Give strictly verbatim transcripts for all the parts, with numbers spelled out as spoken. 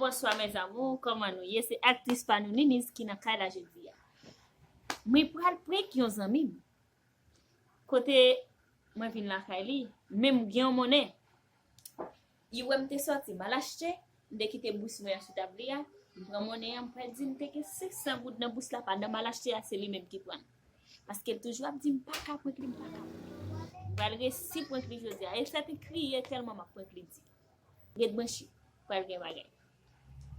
Bonswa mes amours, kòman nou ye? Se aktris pa nou Niniz ki nan kay la jodi a. Mwen pral prank yon zanmi m. Kote mwen vin lakay li, men m gen yon monnen. Li wè m te sòti, m al achte, m te kite bous mwen an sou tab li a, m pran monnen an, m pral di m te gen senk san goud nan bous la, pandan m al achte a, se li menm ki pran l. Paske l toujou ap di m pa ka prank li, m pa ka prank li. M pral resi prank li jodi a. E sa te kriye tèlman m ap prank li di. Ret branche, pral gen bagay.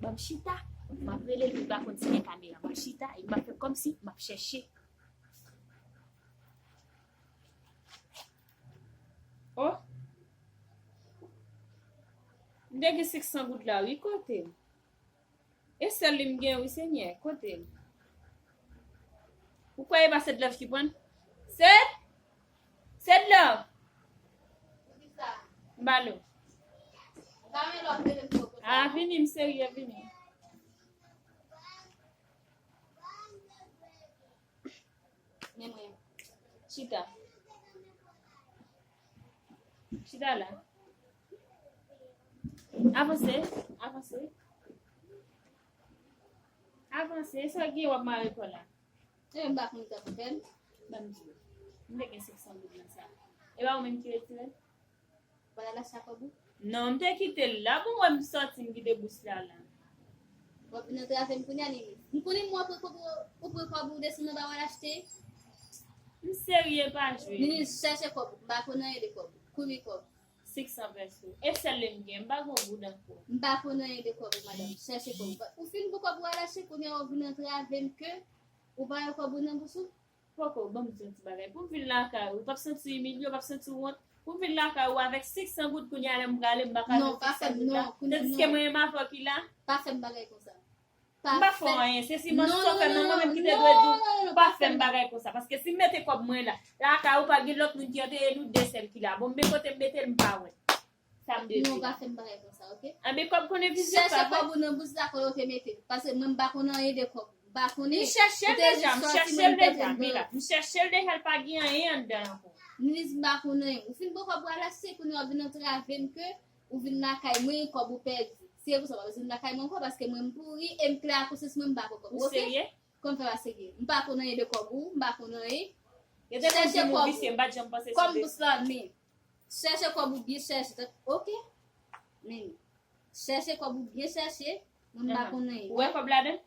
Ban m chita, m ap rele l, li pa konn si gen kamera. M ap chita, e m ap fè kòmsi m ap chèche. Oh! M te gen senk san goud la, wi, kote l? E sèl li m gen, wi, Senyè, kote l? Ou kwè e pa Sed Love ki pran l? Sed? Sed Love! M ba l ou. Ah, vini, m serye, vini. Men mwen. Chita. Chita la. Avanse, avanse. Avanse, sa gen w ap mare kò la. E m pa konn sa pou fè l. Ban m di w. M te gen senk san goud nan sa. E pa ou menm ki retire l? Ou pa t al achte ak kòb ou? Non, m te kite l la. Bon, wè m sòti, m kite bous la la. W ap vin antrave m kounye a, Nini. M konnen mwen pran kòb ou, ou pran kòb ou desann anba w al achte. M serye, pa jwe. Nini, chèche kòb ou. M pa konn anyen de kòb ou. Kouri kòb. Senk san pèso. E sèl li m gen, m pa gon goud ankò. M pa konn anyen de kòb ou, madanm. Chèche kòb ou. Ou fin pran kòb ou al achte, kounye a w vin antrave m ke ou pa wè kòb ou nan bous ou? Poko, ban m di yon ti bagay. Pou m vin lakay ou, w p ap santi w imilye, w p ap santi w wont. Pou m vin lakay ou avèk senk san goud kounye a lè m prale, m pa ka jwenn senk san goud la. Tandiske mwen menm avè w ki la. Pa fè m bagay konsa. M pa fè w anyen. Se si mwen sòfè, men mwen menm ki te dwe di w, pa fè m bagay konsa. Paske si m mete kòb mwen la, lakay ou pa gen lòt moun ki antre, e nou de sèl ki la. Bon, men kote m mete l, m pa wè. Sa m dwe di. Non, pa fè m bagay konsa, oke? Anben, kòb konnen vizyon. Chèche kòb ou nan bous la, kote w te mete l. Paske mwen, m pa konn anyen de kòb ou. M pa konnen. M chèche l deja, m chèche l deja, Mila. M chèche l deja, l pa gen anyen anndan l ankò. Niniz, m pa konn anyen. Ou fin pran kòb ou al achte, kounye a w vin antrave m ke ou vin lakay mwen, kòb ou pèdi. Si e pou sa, w pa bezwen vin lakay mwen ankò, paske mwen, m pouri, e m klè ak konsyans mwen, m pa pran kòb ou, oke? Ou serye? Kòm fè pa serye. M pa konn anyen de kòb ou, m pa konn anyen. Yo te konn di m ou visye, m pa t janm panse sa. Kòm bous la, men. Chèche kòb ou byen chèche. Oke? Men. Chèche kòb ou byen chèche. Mwen m pa konn anyen. Ou wè kòb ladan?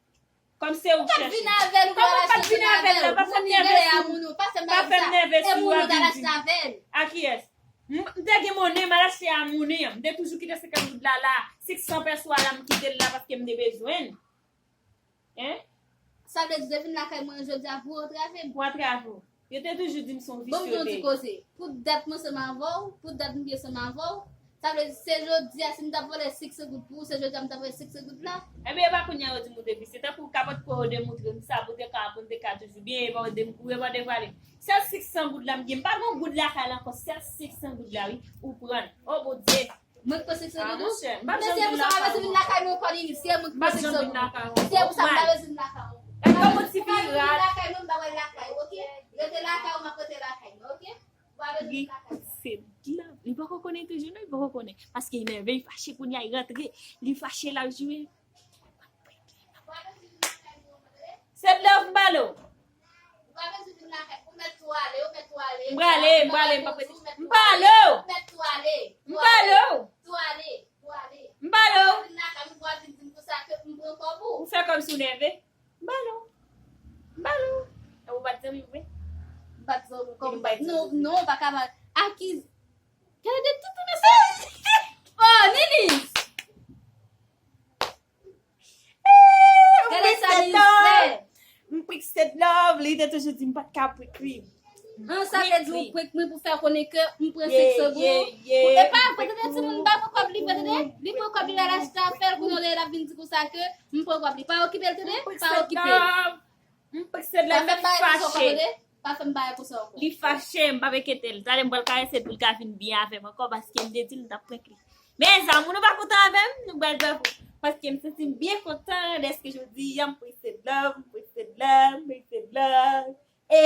Kòm se ou k chèche. Kòman m pa t vin avè l, ou pa t vin avè l la, pa fè m nève sou ou. Pa fè m nève sou ou, ap vin di m. A kiyès? M, m te gen monnen, m al achte a monnen an. M te toujou kite senkant goud la la. Senk san pèso a la, m kite l la paske m te bezwen l. Hein? Sa vle di, ou te vin lakay mwen jodi a pou antrave m? Pou antrave w. Yo te toujou di m se yon visye w te ye. Bon, m di yon ti koze. Pou dat mwen ansanm avè w, pou dat m te ansanm avè w, sa vle di, se jodi a, si m t ap vòlè senk san goud pou ou, se jodi a m t ap vòlè senk san goud la? Ebyen, e pa kounye a yo di m ou te visye. Tankou kapòt kò yo demontre m sa, pou te ka, pou m te ka toujou byen, e pa ou de m kouri, e pa ou devwale m. Sèl senk san goud la m gen. M pa gen yon goud lakay la ankò, sèl senk san goud la, wi. Ou pran l. Oh, Bondye! Mwen k pran senk san goud ou? Mesye, pou sa pa bezwen vin lakay mwen ankò, Nini. Se mwen k pran senk san goud ou. Se pou sa m pa bezwen vin lakay ou. Ou pa bezwen vin lakay mwen, m pa wè lakay ou, oke? Rete lakay ou, m ap rete lakay mwen, oke? Ou pa bezwen vin lakay mwen. Li se blan. Li poko konnen toujou, non, li poko konnen. Paske li nève, li fache kounye a, li rantre. Li fache, l ap jwe. Sed Love, m pale w. M prale, m prale, m p ap rete. M pale w. M pale w. M pale w. M pale w. Ou fè kòmsi w nève. M pale w. M pale w. Ou pa t zanmi m vre. M pa t zanmi w. Kòman m pa t zanmi w? Non, non, ou pa ka ba akiz. Gade tout mesaj. Oh, Nini. Gade sa li fè. M prank Sed Love, li te toujou di m pa t ka prank li. An, sa vle di ou prank mwen pou fè konnen ke m pran senk san goud. E pa vre, tande timoun, m pa pran kòb li vre, tande. Li pran kòb li, l al achte afè l, kounye a l ap vin di konsa ke m pran kòb li. Pa okipe l, tande. Pa okipe l. M prank Sed Love, li fache. Pa fè m bagay konsa ankò. Li fache, m p ap enkyete l. Talè m pral karese l pou l ka vin byen avè m ankò, paske m te di l m t ap prank li. Mes amours, nou pa kontan avè m? Nou pral prank ou. Paske m santi m byen kontan dèske jodi a m prank Sed Love, m prank Sed Love, m prank Sed Love. E